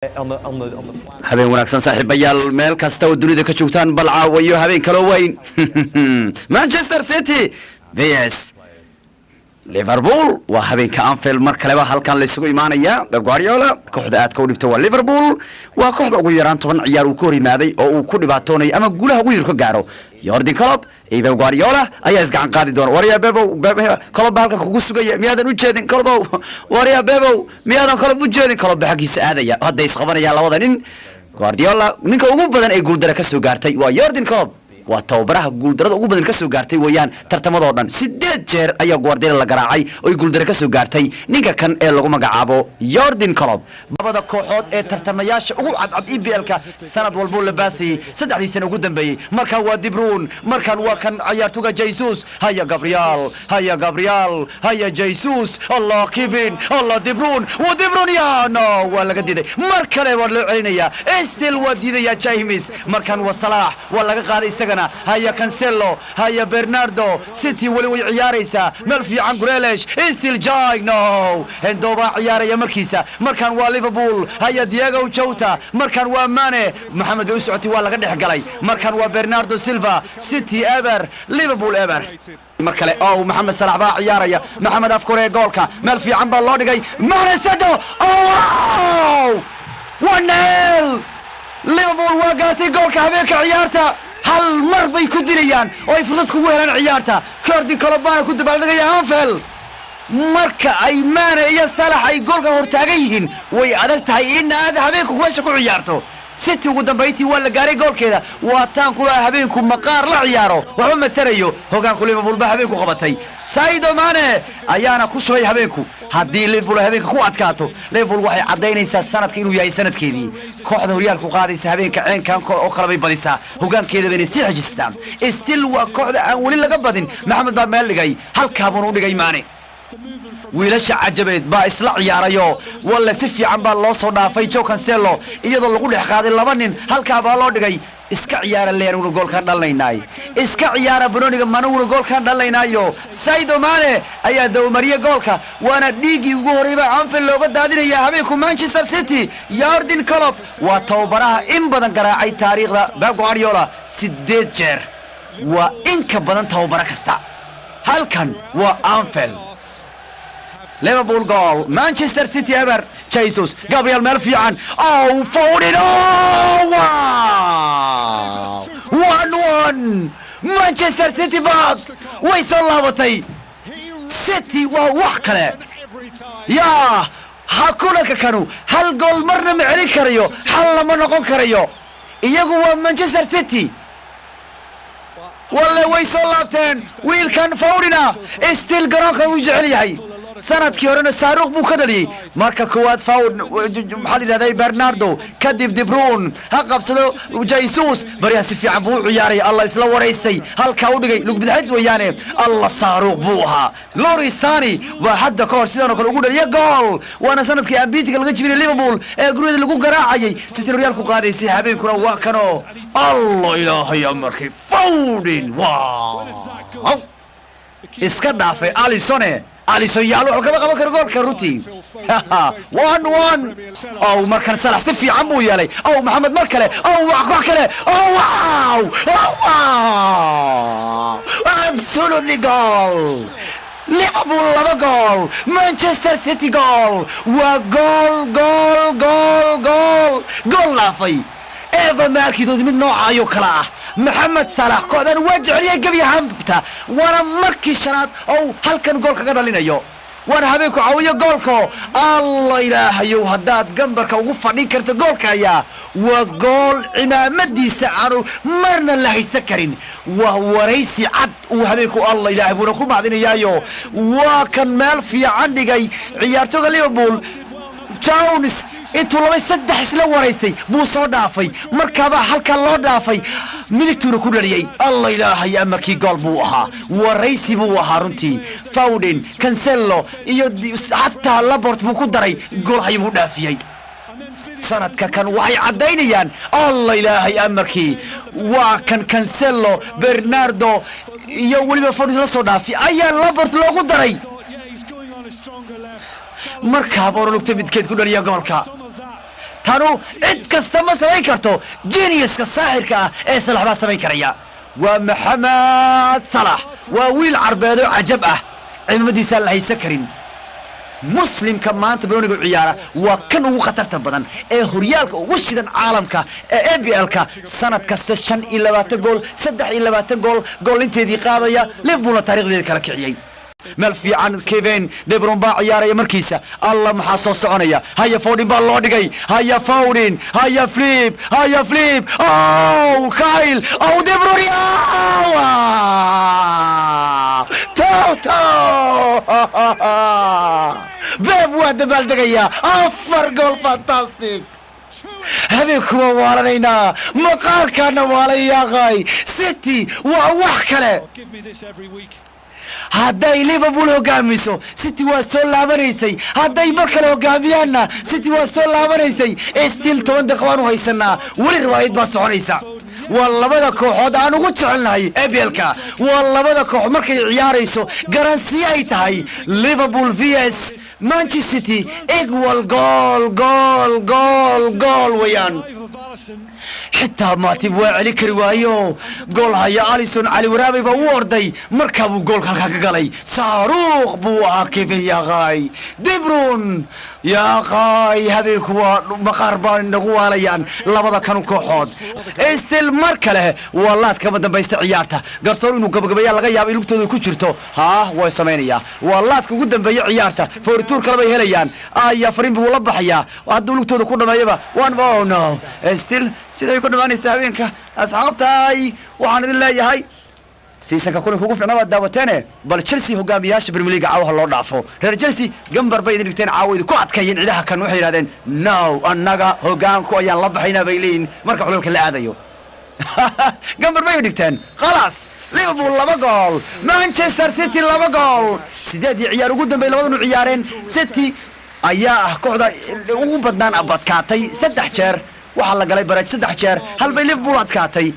On the Habeen wanaagsan, saaxiibayaal, meel kasta oo dunida ka joogtaan. Bal caawayo habeen kaloo weyn, Manchester City vs Liverpool. Waa habeenka Anfield, mar kaleba halkan laysugu imaanaya. Pep Guardiola kooxda aadka u dhibta waa Liverpool. Waa kooxda ugu yaraan 10 ciyaar uu ka hor yimaaday oo uu ku dhibaatoonayo ama guulaha ugu yar ka gaaro. Jurgen Klopp iyo Pep Guardiola ayaa isgacan qaadi doona. Waryaa Bebow, Klopp baa halkan kugu sugaya, miyaadan u jeedin, Kloppow? Waryaa Bebow, miyaadan Klopp u jeedin? Klopp baa xaggiisa aadaya. Hadda isqabanayaan labada nin. Guardiola ninka ugu badan ee guuldara ka soo gaartay waa Jurgen Klopp. Waa tababaraha guuldarada ugu badan ka soo gaartay weeyaan tartamadoo dhan. Sideed jeer ayaa Guardiola la garaacay oy guuldaro ka soo gaartay ninka kan ee lagu magacaabo Jurgen Klopp. Labada kooxood ee tartamayaasha ugu cadcad EPL-ka sanad walbuu la baasayey 3dii sano ugu dambeeyey. Markan waa De Bruyne, markan waa kan ciyaartuga Jesus. Haya Gabriel, haya Gabriel, haya Jesus, Allah Kevin, Allah De Bruyne, wa De Bruyne ya no, waa laga diiday. Mar kale waa loo celinayaa, still waa diidayaa James. Markan waa Salah, waa laga qaaday isagana. Haya Cancelo, haya Bernardo. City weli way ciyaaraysaa, meel fiican Grealish, still Jai no, Hendo baa ciyaaraya markiisa. Markan waa Liverpool, haya Diego Jota. Markan waa Mane, Maxamed bay u socotay, waa laga dhex galay. Markan waa Bernardo Silva. City eber, Liverpool eber. Mar kale oh, Maxamed Salax baa ciyaaraya. Maxamed afkore goolka, meel fiican baa loo dhigay. Mane sado, oh wow, 1-0 Liverpool waa gaartay goolka habeenka ciyaarta. Hal mar bay ku dilayaan oo ay fursad kugu helaan ciyaarta. Jurgen Klopp baana ku dabaaldegaya Anfield. Marka ay Mane iyo Salax ay goolka hortaagan yihiin, way adag tahay in aad habeenku meesha ku ciyaarto. City ugu dambayntii waa la gaaray goolkeeda. Waa taan kula habeenku maqaar la ciyaaro waxba matarayo. Hogaanku Liverpool baa habeenku qabatay. Sadio Mane ayaana ku shubay habeenku. Haddii Liverpool habeenka ku adkaato, Liverpool waxay caddaynaysaa sanadka inuu yahay sanadkeedii. Kooxda horyaalku qaadaysa habeenka ceenkan oo kale bay badisaa, hogaankeeda bayna sii xejistaa. Still waa kooxda aan weli laga badin. Maxamed baa meel dhigay, halkaa buuna u dhigay Mane. Wiilasha cajabeed baa isla ciyaarayo. Walle si fiican baa loo soo dhaafay Joao Cancelo, iyadoo lagu dhex qaaday laba nin. Halkaa baa loo dhigay. Iska ciyaara le, anuguna goolkaan dhalinaynaay. Iska ciyaara banoniga, manuguna goolkaan dhalaynaayo. Sadio Mane ayaa dawmariye goolka, waana dhiiggii ugu horreeyba Anfield looga daadinaya habeenku Manchester City. Jurgen Klopp waa tababaraha in badan garaacay taariikhda Pep Guardiola, 8 jeer. Waa in ka badan tababaro kasta. Halkan waa Anfield, Liverpool goal, Manchester City eber. Jesus, Gabriel, meel fiican. Oh, Foden, oh wow, 1-1. Manchester City back, way soo laabatay City. Waa wax kale yaa ha kulanka kanu. Hal gool marna ma celin karayo, xal lama noqon karayo. Iyagu waa Manchester City. Walle way soo laabteen. Wiilkan Foden-na still garoonka uu jecel yahay. Sanadkii horena saaruuq buu ka dhaliyey. Marka koowaad Foden, maxaa la yidhahday, Bernardo, kadib De Bruyne ha qabsado. Jesus baryaha si fiican buu u ciyaaray. Allah isla waraystay, halkaa u dhigay lugbidxid weeyaane. Allah, saaruuq buu ahaa. Leroy Sane waa hadda ka hor sidan oo kale ugu dhaliya gool, waana sanadkii ambitiga laga jibinay Liverpool ee guriyada lagu garaacayay. City horyaalku qaadaysay. Habeenkuna waa kanoo. Allah ilaahay amarkii, Foden, wow, iska dhaafay Alisson. Alisson yaal wuxuu kama qaban karo goolka runtii. 1-1. Oh, markan Salax si fiican buu yeelay. Oh, Maxamed, mar kale. Oh, wax wax kale. Oh wow, oh wow, absolutely goal! Liverpool laba gool, Manchester City goal. Waa gool, gool, gool, gool, gool dhaafay. Eva ma arki doonti mid noocaayoo kale ah. Maxamed Salax kooxdan waa jeceliyay gebi ahaanta, waana markii shanaad oo halkan gool kaga dhalinayo, waana habeenku caawiyo goolko. Allah ilaahayow, haddaad gambarka ugu fadhin karto goolka ayaa waa gool cimaamadiisa aanu marna la haysan karin. Waa waraysi cad uu habeenku. Allah ilaahay buuna ku macdinayaayo. Waa kan meel fiican dhigay ciyaartooga Liverpool. Jones intuu laba saddex isla waraystay buu soo dhaafay. Markaabaa halkaa loo dhaafay, midigtuuna ku dhaliyey. Allah ilaahay amarkii, gool buu ahaa, waraysi buu ahaa runtii. Foden, Cancelo iyo xataa Laporte buu ku daray, goolhay buu dhaafiyey. Sanadka kan waxay caddaynayaan. Allah ilaahay amarkii, waa kan Cancelo, Bernardo iyo weliba Foden la soo dhaafi ayaa Laporte loogu daray. Markaaba orolugta midkeed ku dhaliya goolka. Tanu cid kasta ma samayn karto, geniuska saaxirka ah ee Salax baa samayn karaya. Waa Maxamed Salax, waa wiil Carbeedoo cajab ah, ciidamadiisaan la haysan karin. Muslimka maanta banooniga ciyaara waa kan ugu khatarta badan ee horyaalka ugu shidan caalamka ee EPL-ka. Sanad kasta 25 gool, 23 gool, goolinteedii qaadaya, Liverpoolna taarikhdeeda kala kiciyey. Meel fiican Kevin De Bruyne baa ciyaaraya markiisa. Alla, maxaa soo soconaya? Haya, Foden baa loo dhigay. Haya Foden, haya flip, haya flip. Oh, Kyle, oh, De Bruyne! Toto Pep waa dabaaldegayaa. Afar gool, fantastic! Habeenku waa waalanaynaa, maqaarkaana waalayaaqay. City waa wax kale. Hadday Liverpool hogaamiso, City waa soo laabanaysay. Hadday mar kale hogaamiyaanna, City waa soo laabanaysay. Still 10 daqiiqo baan u haysanaa, weli riwaayad baa soconaysa. Waa labada kooxood aan ugu jecelnahay EPL-ka. Waa labada kooxood markay ciyaarayso garansiye ay tahay. Liverpool vs Manchester City equal goal, goal, goal, goal weeyaan. Xitaa Matip waa celi kari waayo. Gool haya Alison Cali Waraabay baa u orday, markaa buu goolka halkaa ka galay. Saaruuq buu ahaa Kevin yaaqay. De Bruyne yaaqay. Habeenku waa maqaar baa inagu waalayaan labada kanu kooxood. Still mar kale waa laad kama dambaysta ciyaarta. Garsoor inuu gabagabeeya laga yaabo in lugtooda ku jirto. Haa, way samaynayaa. Waa laadka ugu dambeeya ciyaarta. Foorituur kale bay helayaan. Aya, farin buu la baxayaa hadduu lugtooda ku dhameeyaba. One, oh no! Still siday ku dhamaanaysa habeenka. Asxaabtaay, waxaan idin leeyahay seasonka kulanka ugu ficnaa waad daawateene. Bal Chelsea, hogaamiyaasha Premier League, caawaha loo dhaafo. Reer Chelsea gambar bay idin dhigteen caawa, idinku adkeeyeen ciidaha kan. Waxay yidhahdeen, "No, annaga hogaanku ayaan la baxaynaa," bay leeyihin marka xulalka la aadayo. Gambar bay dhigteen. Khalaas, Liverpool laba gool, Manchester City laba gool. Sideedii ciyaar ugu dambey labadanu ciyaareen, City ayaa ah kooxda ugu badnaan badkaatay saddex jeer. Waxaa la galay bareej saddex jeer, hal bay Liverpool adkaatay.